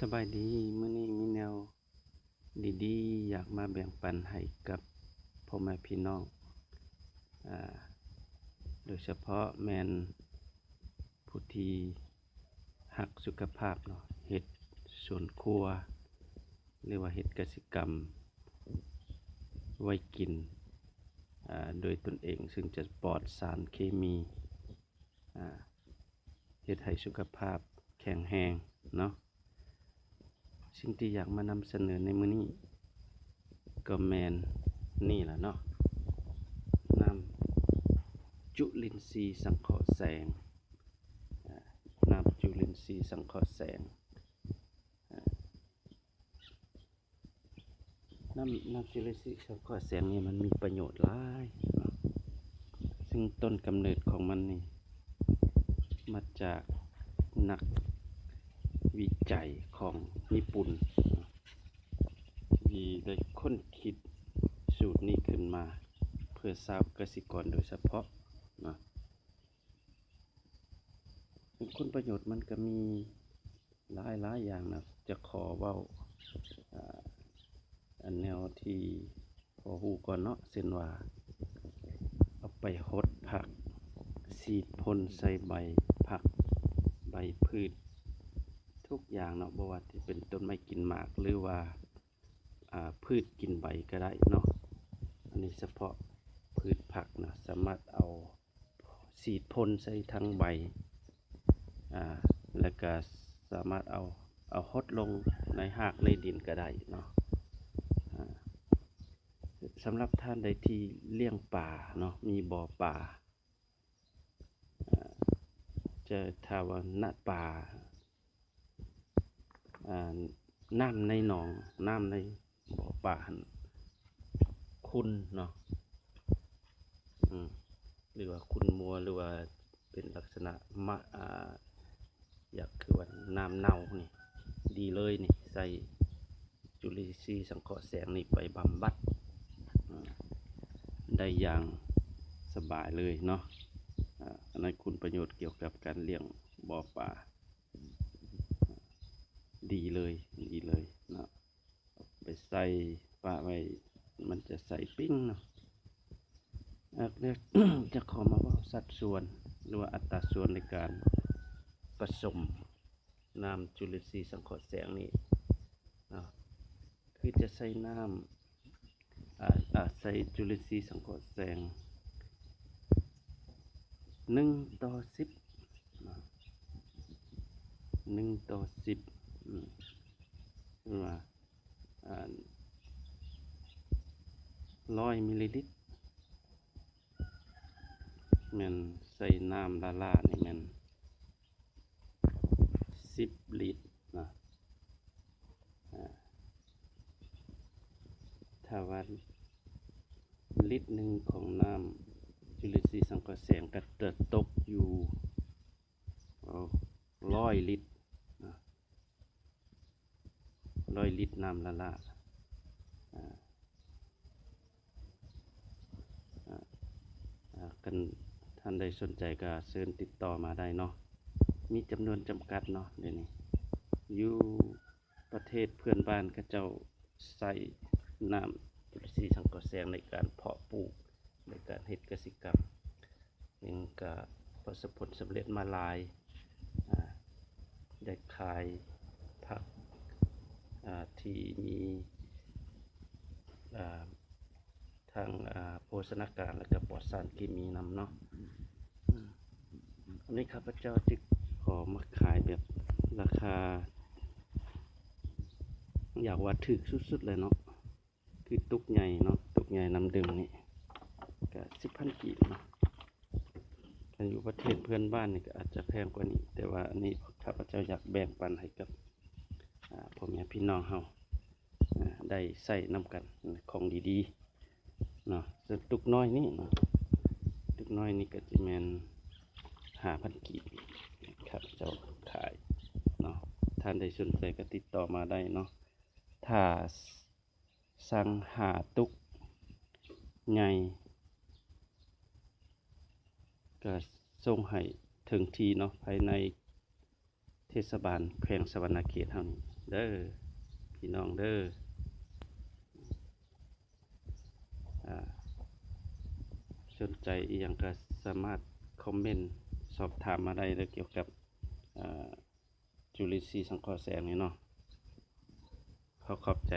ສະບາຍດີ, ມື້ນີ້ມີແນວດີໆ ຢາກມາແບ່ງປັນໃຫ້ກັບພໍ່ແມ່ພີ່ນ້ອງ, ອາ, ໂດຍສະເພາະແມ່ນຜູ້ທີ່ຮັກສຸຂະພາບເນາະ, ເຮັດສວນຄົວ ຫຼືວ່າເຮັດກະສິກຳໄວ້ກິນ, ອາ, ໂດຍຕົນເອງ, ຊຶ່ງຈະປອດສານເຄມີ. ອາ ເຮັດໃຫ້ສຸຂະພາບແຂງແຮງເນາະ. ສິ່ງທີ່ຢາກມານຳສະເໜີໃນມື້ນີ້ກໍແມ່ນນີ້ລະເນາະ, ນ້ຳຈຸລິນຊີສັງເຄາະແສງ, ອາ ນ້ຳຈຸລິນຊີສັງເຄາະແສງ, ອາ ນ້ຳ, ນ້ຳຈຸລິນຊີສັງເຄາະແສງນີ້ມັນມີປະໂຫຍດຫຼາຍເນາະ, ຊຶ່ງຕົ້ນກຳເນີດຂອງມັນນີ້ມາຈາກນັກວິໄຈຂອງຍີ່ປຸ່ນເນາະ ທີ່ໄດ້ຄົ້ນຄິດສູດນີ້ຂຶ້ນມາເພື່ອຊາວກະສິກອນໂດຍສະເພາະເນາະ. ຄຸນປະໂຫຍດມັນກໍມີຫຼາຍໆຢ່າງນະ, ຈະຂໍເວົ້າ ອາ ອັນແນວທີ່ພໍຮູ້ກ່ອນເນາະ, ເຊັ່ນວ່າເອົາໄປຫົດຜັກ, ສີດພົ່ນໃສ່ໃບຜັກ, ໃບພືດທຸກຢ່າງເນາະ, ບໍ່ວ່າຈະເປັນຕົ້ນໄມ້ກິນໝາກ ຫຼືວ່າ ອາ ພືດກິນໃບກໍໄດ້ເນາະ. ອັນນີ້ສະເພາະພືດຜັກນະ, ສາມາດເອົາ ສີດພົ່ນໃສ່ທັງໃບ, ອາ ແລ້ວກະສາມາດເອົາ, ເອົາຫົດລົງໃນຮາກໃນດິນກໍໄດ້ເນາະ. ອາ ສຳລັບທ່ານໃດທີ່ລ້ຽງປາເນາະ, ມີບໍ່ປາ, ອາ ຈະ ຖ້າວ່ານະປາ ອາ ນ້ຳໃນໜອງ, ນ້ຳໃນບໍ່ປາຫັ້ນຂຸ່ນເນາະ, ອືມ ຫຼືວ່າຂຸ່ນມົວ ຫຼືວ່າເປັນລັກສະນະມະ ອາ ຢາກຄືວ່ານ້ຳເນົ່ານີ້ ດີເລີຍນີ້, ໃສ່ຈຸລິນຊີສັງເຄາະແສງນີ້ໄປບຳບັດ ອາ ໄດ້ຢ່າງສະບາຍເລີຍເນາະ. ອາ ອັນນັ້ນຄຸນປະໂຫຍດກ່ຽວກັບການລ້ຽງບໍ່ປາ. ດີເລີຍ, ດີເລີຍເນາະ, ເອົາໄປໃສ່ປະໄວ້ ມັນຈະໃສປິ້ງເນາະ. ອາ ແລ້ວຈະຂໍມາເວົ້າສັດສ່ວນ ຫຼືວ່າອັດຕາສ່ວນໃນການປະສົມນ້ຳຈຸລິນຊີສັງເຄາະແສງນີ້ເນາະ, ຄືຈະໃສ່ນ້ຳ ອາ ອາ ໃສ່ຈຸລິນຊີສັງເຄາະແສງ ໜຶ່ງຕໍ່ສິບເນາະ, ໜຶ່ງຕໍ່ສິບ ອືມ ຫຼືວ່າ ອາ ຮ້ອຍມິລລີລິດ ແມ່ນໃສ່ນ້ຳລ້າໆນີ້ແມ່ນ ສິບລິດນະ. ອາ ຖ້າວ່າລິດໜຶ່ງຂອງນ້ຳຈຸລິນຊີສັງເຄາະແສງກໍຈະຕົກຢູ່ ເອີ ຮ້ອຍລິດນະ, ຮ້ອຍລິດນ້ຳລ້າໆ. ອາ ອາ ອາ ຄັນທ່ານໃດສົນໃຈກໍເຊີນຕິດຕໍ່ມາໄດ້ເນາະ, ມີຈຳນວນຈຳກັດເນາະ. ດຽວນີ້ຢູ່ປະເທດເພື່ອນບ້ານເຂົາເຈົ້າໃຊ້ນ້ຳຈຸລິນຊີສັງເຄາະແສງໃນການເພາະປູກ ໃນການເຮັດກະສິກຳ, ເອງກໍປະສົບຜົນສຳເລັດມາຫຼາຍ, ອາ ໄດ້ຂາຍຜັກ ອາ ທີ່ມີ ອາ ທັງ ອາ ໂພຊະນາການ ແລະກະປອດສານເຄມີນຳເນາະ. ອັນນີ້ຂ້າພະເຈົ້າຈະຂໍມາຂາຍແບບລາຄາ ຢາກວ່າຖືກສຸດໆເລີຍເນາະ, ຄືຕຸກໃຫຍ່ເນາະ, ຕຸກໃຫຍ່ນ້ຳດື່ມນີ້ກະສິບພັນກີບເນາະ. ຄັນຢູ່ປະເທດເພື່ອນບ້ານນີ້ກະອາດຈະແພງກວ່ານີ້, ແຕ່ວ່າອັນນີ້ຂ້າພະເຈົ້າຢາກແບ່ງປັນໃຫ້ກັບ ອາ ພໍ່ແມ່ພີ່ນ້ອງເຮົາ ອາ ໄດ້ໃຊ້ນຳກັນ ຂອງດີໆເນາະ. ສ່ວນຕຸກນ້ອຍນີ້ເນາະ, ຕຸກນ້ອຍນີ້ກໍຈະແມ່ນຫ້າພັນກີບ ຂ້າພະເຈົ້າຂາຍເນາະ. ທ່ານໃດສົນໃຈກໍຕິດຕໍ່ມາໄດ້ເນາະ. ຖ້າສັ່ງຫ້າຕຸກໃຫຍ່ ກໍສົ່ງໃຫ້ເຖິງທີ່ເນາະ, ພາຍໃນເທດສະບານແຂວງສະຫວັນນະເຂດເຮົານີ້ ເດີພີ່ນ້ອງເດີ. ອ່າ ສົນໃຈອີ່ຫຍັງກໍສາມາດຄອມເມັນສອບຖາມມາໄດ້ເດີ ກ່ຽວກັບ ອ່າ ຈຸລິນຊີສັງເຄາະແສງນີ້ເນາະ. ຂໍຂອບໃຈ.